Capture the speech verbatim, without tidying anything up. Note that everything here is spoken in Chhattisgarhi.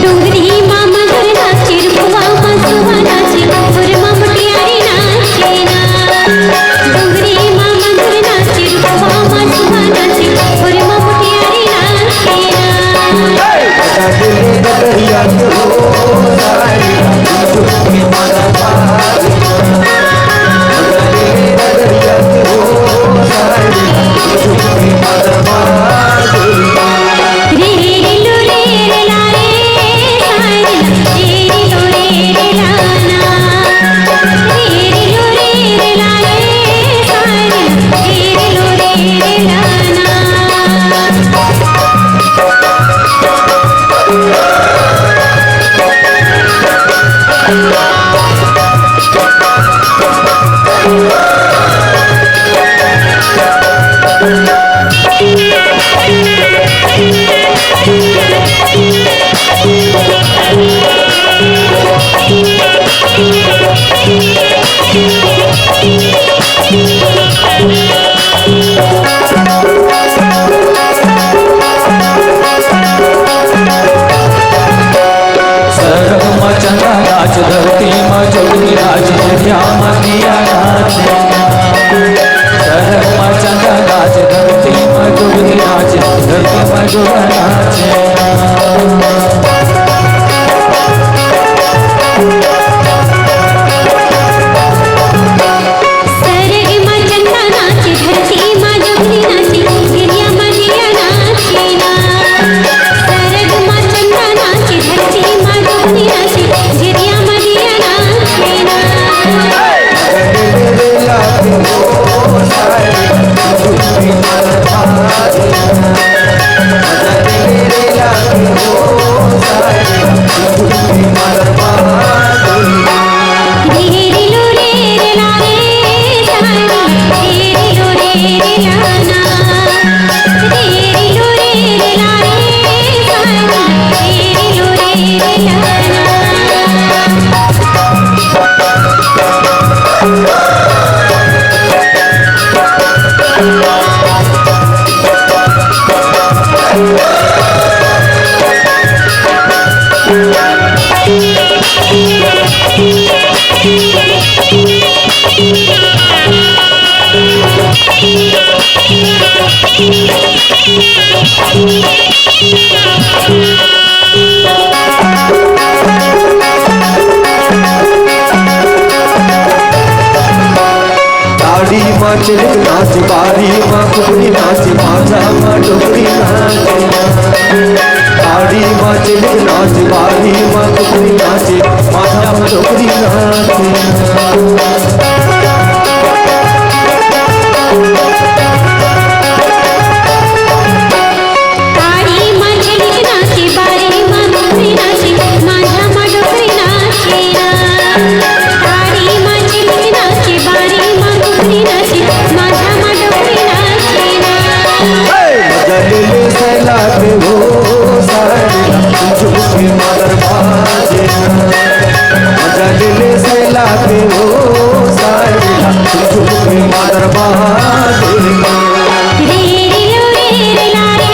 डोंगरी मा मगरना चिरकुआ मा सुहाना चिरकुर मा मुटियारी नाचेना। डोंगरी मा मगरना चिरकुआ मा सुहाना चिरकुर मा मुटियारी नाचेना। सरग म चंदा नाच, धरती म जोगी नाच, नदिया म दिया नाच। सरग म चंदा नाच, धरती म जोगी नाच, धरती म जोगी नाच। सरग मा चंदा नाचे, धरती मा डोकरी नाचे, गिरिया मा जिया नाचे ना। सरग मा चंदा नाचे, धरती मा डोकरी नाचे, गिरिया मा जिया नाचे ना। ताड़ी मा चिलक नाच, बारी मा कुकरी नाच, माझा मा डोकरी नाच। ताड़ी मा चिलक नाच, बारी मा कुकरी नाच, माझा मा डोकरी नाच। ताड़ी मा चिलक नाचे, बारी मा कुकरी नाचे, माझा मा डोकरी नाचे ना। ताड़ी मा चिलक नाचे, बारी मा कुकरी नाचे, माझा मा डोकरी नाचे ना। मजा ले ले सैला के हो सारे, झुमके मादर बाजे। मजा ले ले सैला के हो सारे, झुमके मादर बाजे। रे रे लो रे रे ला रे,